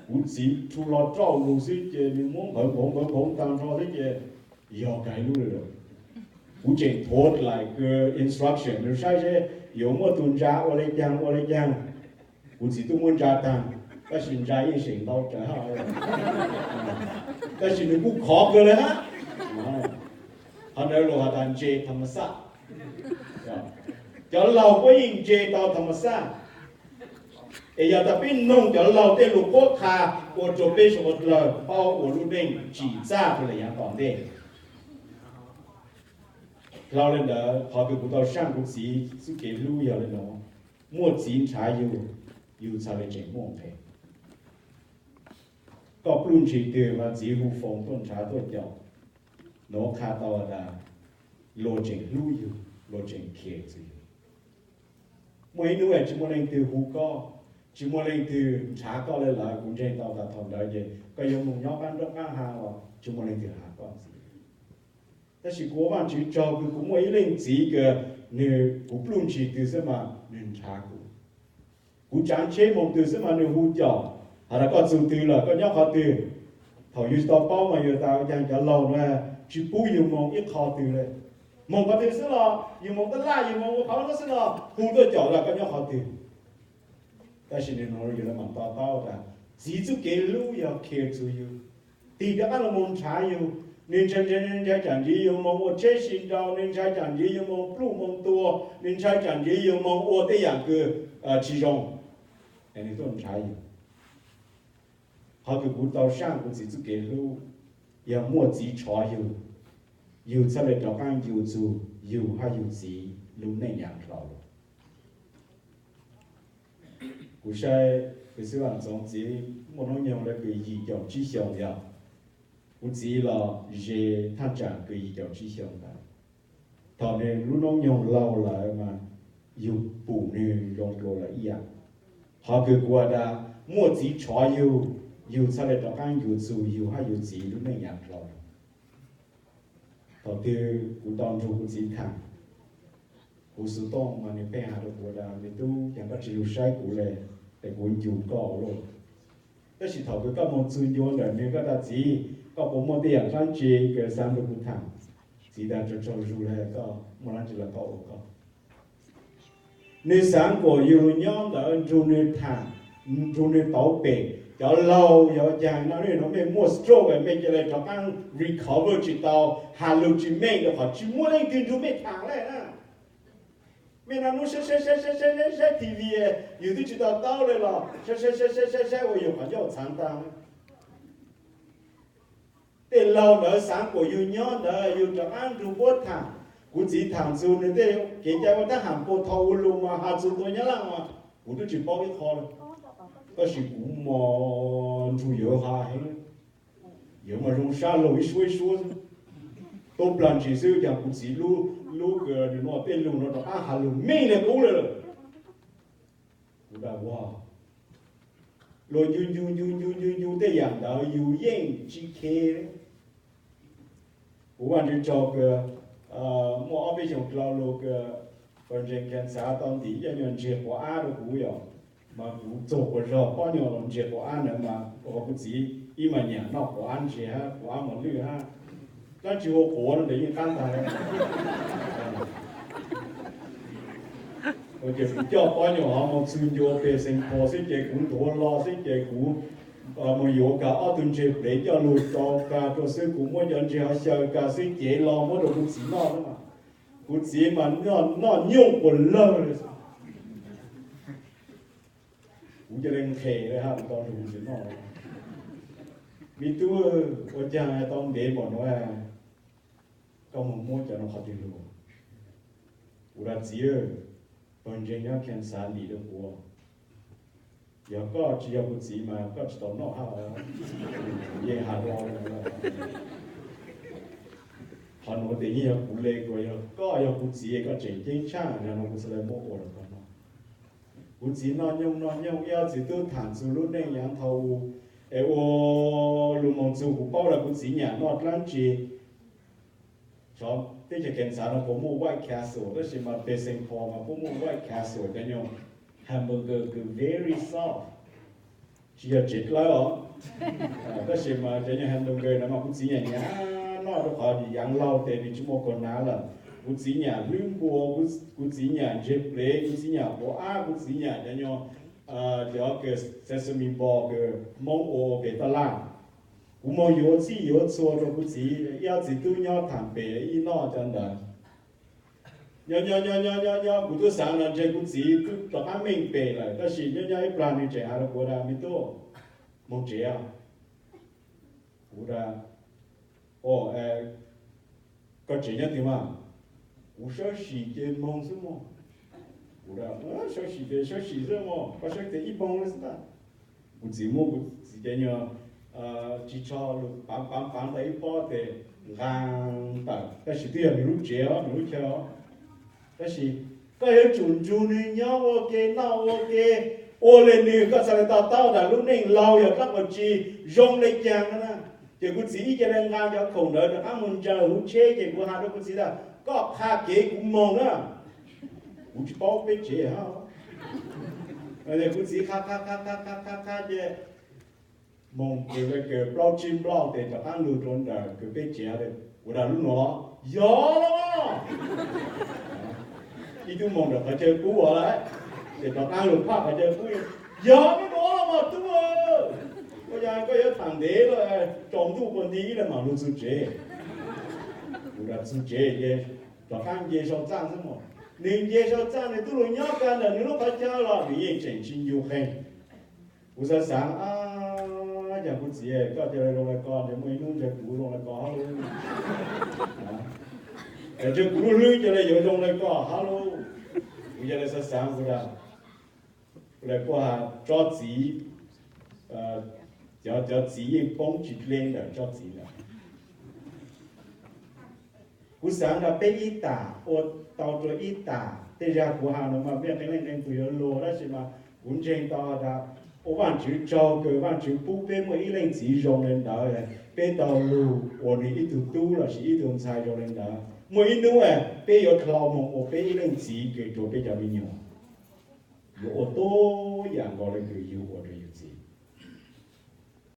Kuv txiv rhu hlo roj lug xwb ces nws muab nphawv nphov nphawv nphov tag nrho xwb ces yog kais lub lawm. Kuv tseem thuav lais kws instruction nws saib seb yuav muab tus ntsa ua le caag ua le caag. Kuv txiv twb muab ntsa tag, tab sis ntsa yeej seem ntau rawv hab. Tab sis nws kuj khov kawg le hab. Qhov ntawd luag has tas ntse tham mas xaj. Cov laug puab yeej ntse tau tham mas xaj. Es yog tas peb noog cov laug tej lug qhuab qha ua rua peb suav dlawg paub ua lub neej tsim txaj rua le yaav tom ntej. Dlhau le ntawd, qhov kws kuv tau saaj kuv txiv txuj kev hlub yog le nuav, muaj txiv nrhav yug, yug txhad le tseem muaj nqe. Koj pluj ntshis twg mas txiv hu foos tuaj nrhav tuaj caum, nuav qha tau tas luag tseem hlub yug, luag tseem care txug yug. Muaj ib hnub tsi muaj leej twg hu koj, tsi muaj leej twg nrhav koj le lawm, kuv ntseeg tau tas thaum ntawd ces koj yuav moog nyob qab nroj qab ha los tsi muaj leej twg has koj ntxiv. Tab sis kuv ua Vaajtswv tsaug kws kuv muaj ib leej txiv kws nwg, kuv pluj ntshis twg xwb mas nwg nrhav kuv. Kuv tsaav tsheb moog twg xwb mas nwg hu caum, has tas koj txug twg lawm, koj nyob qhov twg. Thaum yug tsi tau paub mas yug tas ua caag cov laug nuav tsi pub yug moog ib qho twg le. Moog qhov twg xwb los yug moog taj laj, yug moog ua qhov nuav xwb los hu tuaj caum tas koj nyob qhov twg. Tab sis nwg nuav yug le maam to taub tas txiv txuj kev hlub yog care txug yug, tig rov qaab lug moog nrhav yug. Nwg ntshai, ntshai tsam nrhiav yug moog ua tsheb si nrau, nwg ntshai tsam nrhiav yug moog pluj moog tua, nwg ntshai tsam nrhiav yug moog ua tej yaam kws tsi zoo, nwg tuaj nrhav yug. Qhov kws kuv tau saaj kuv txiv txuj kev hlub yog muaj txiv tshov yug, yug txhad le rov qaab yug txug yug hab yug txiv lub neej yaav dlhau. Kuv saib kws xib vaj ntxoov txiv muaj noob nyoog le kws yim caum tsib xyoos yog, kuv txiv los ze thaaj tsaam kws yim caum tsib xyoos ntawd. Thaum nwg lub noob nyoog laug lawm mas yug pum nwg zoo dlua lawm ib yaam. Qhov kws kuv has tas muaj txiv tshov yug, yug txhad le rov qaab yug txug yug hab yug txiv lub neej yaav dlhau. Thaum twg kuv tau nrug kuv txiv thaam, kuv xuv tooj mas nwg pheej has rua kuv tas, me tub, caag koj tsi lug saib kuv le, es kuv ncu koj lauj. Tab sis thaum kws koj moog txug ncua ntawm nwg koj tas, txiv, koj puas muaj tej yaam dlaab tsi kws xaav nrug kuv thaam? Txiv tas, tsaug tsaug zug le, koj muaj dlaab tsi los koj ua koj. Nwg xaav kuas yug lug nyob ntawd nrug nwg thaam, nrug nwg tauv pem. Cov laug yog caag no, nwg nuav mej muaj stroke, mej ca le rov qaab recover tsi tau, has lug tsi meej rua qhov tsi muaj leej twg nrug mej thaam le na. Mej naj nub saib saib saib saib saib saib T V, yug twb tsi tau taub le los saib saib saib saib saib ua yug qhov ncauj txhaav taag. Tej laug ntawd xaav kuas yug nyob ntawd yug rov qaab nrug puab thaam. Kuv txiv thaam txug nwg tej kev cai ua tab ham puag thaum ua lug mas has txug tua Nyab Laaj mas kuv twb tsi paub ib qho le. Tab sis kuv mas nrug yawg has heev, yawg mas zoo sab laug ib suab ib suab. Tub plag ntsis xwb cas kuv txiv lub, lub kws nwg nuav tej lug nuav rov qaab has lug meej le qub le lawm. Kuv tas, ua, luag ncu ncu ncu ncu ncu ncu tej yaam ntawd yug yeej tsi khe. Kuv Vaajtswv tsaug kws muaj ob peb xyoos dlhau lug kws Pawg Ntseeg Khees Xaav tau ntim ib co nyuag ntseg quav ab rua kuv yom, mas kuv txug quas zog pob nyuag ntseg quav ab ntawd mas ua kuv txiv ib mas nyam noj quav ab ntseg hab quav ab mos lwj hab. Dlaab tsi hu quav no tes yeej qab ntag. Ces kuv coj pob nyuag hov moog txug ncua peg Saint Paul xwb ces kuv ntuav hlo xwb ces kuv mus yuav kag ob tug ntseg plev coj lug rau kag rua xwb, kuv muab cov ntseg hov xyaw kag xwb cev los muab rua kuv txiv noj xwb. Kuv txiv mas noj nyooj quas lawg le. Kuv ca le nqhes le hab kuv tau nrug kuv txiv noj. Me tub, ua caag tau ntev npaum nuav, koj moog muab cov no qhov twg lug? Kuv tas, txiv, Pawg Ntseeg nyob Khees Xaav ntim rua kuv, yog koj tsi yog kuv txiv mas koj tsi tau noj hab. Yeej has hlo le. Qhov nuav tes yeej yog kuv le, kuas yog koj yog kuv txiv koj tseem ceeb tshaj, yog no kuv txhad le muab ua rua koj noj. Kuv txiv noj nyooj noj nyooj, ib ob txiv tub thaam txug lub neej yaav dhau, es ua lug moog txug kuv paub tas kuv txiv nyam noj dlaab tsi. Teb chaws Khees Xaav no puas muaj White Castle, tab sis mas peg Saint Paul mas puab muaj White Castle, cov nyuag hamburger kws very soft. tsis yog tsev dlawb os. Tab sis mas cov nyuag hamburger no mas kuv txiv nyiam nyiam noj rau qhov yaav laug tes nws tsis muaj kaus hnav lawm. Kuv txiv nyiam hlwb npua, kuv txiv nyiam ntseg plev, kuv txiv nyiam quav ab, kuv txiv nyiam cov nyuag, cov sesame ball uas Hmoob ua pem taj laj. Kuv moog yuav txhij yuav txhua rau kuv txiv, ib ob txiv tub nyob thaam pem ib noj cov ntawd. Nyob nyob nyob nyob nyob nyob kuv tub xaav no ntshe kuv txiv tub rov qaab meej pem lawm, tab sis nyob nyob ib plag nws tseem has rau kuv tas, Me tub, moog tsev os. Kuv tas, Koj tsev nyob twg mas? Kuv sawb sim ces moog xwb mog. Kuv tas, Sawb sim ces sawb sim xwb mog, koj sawb tes ib moog xwb ntag. Kuv txiv muab kuv txiv cov nyuag ris tsho lug paav paav paav tau ib pob tes nqaa tawm, tab sis twb yog nws lub tsev os, nws lub chaw os. Tab sis koj yuav tsum nrug nws nyob ua ke noj ua ke, ua le nws koj txhaj le to taub tas lub neej laug yog dlaab qhov tsi, zoo le caag na. Ces kuv txiv ib ce le nqaa cov khoom ntawd rov qaab moog ntsaws huv tsheb ces kuv has rau kuv txiv tas, Koj qha kev kuv moog na, kuv tsis paub peb tsev hab. Kuv txiv qha qha qha qha qha qha ces moog kws le kws plaub tsib nplauj tes rov qaab lug rua ntawm kws peb tsev. Kuv tas, Lub nuav los? Yog los. Ib tug moog ntawm qhov chaw kub lawm, ces rov qaab lug phaj qhov chaw kub, Yog lub nuav los mas tub? Koj yuav thaam ntev lawm, tsaus ntuj puag nti le maam lug txug tsev. Kuv tas, Txug tsev ces rov qaab nce sau txaj xwb mog. Nws nce sau txaj nws tub lug nyob kag ntawm nws lub qhov chaw los nws yeej tseem tsis ncu qeej. Kuv xaav xaav, Ab, yog kuv txiv, koj ca le zoo le ko, ntshe muaj ib nub ntshe kuv zoo le ko hab lauj. Ntshe kuv lub hlwb ca le yuav zoo le ko hab lauj. Kuv ca le xaav xaav kuv tas, kuv le kuaj has tsob txiv, cov cov txiv yeej poob tsis dle ntawm tsob txiv ntawd. Kuv xaav tas peb ib tam ua tau rua ib tam, tej zag kuv has no mas mej qee leej qee tug yuav luag, tab sis mas kuv ntseeg tau tas ua Vaajtswv tsaug kws Vaajtswv pub peb muaj ib leej txiv zoo le ntawd, peb tau lug ua nws ib tug tub lossis ib tug ntxhais zoo le ntawd. Muaj ib nub peb yuav dlhau moog ua peb ib leej txiv kws rua peb cov me nyuam, yuav ua tuab yaam nkaus le kws yug ua rua yug txiv.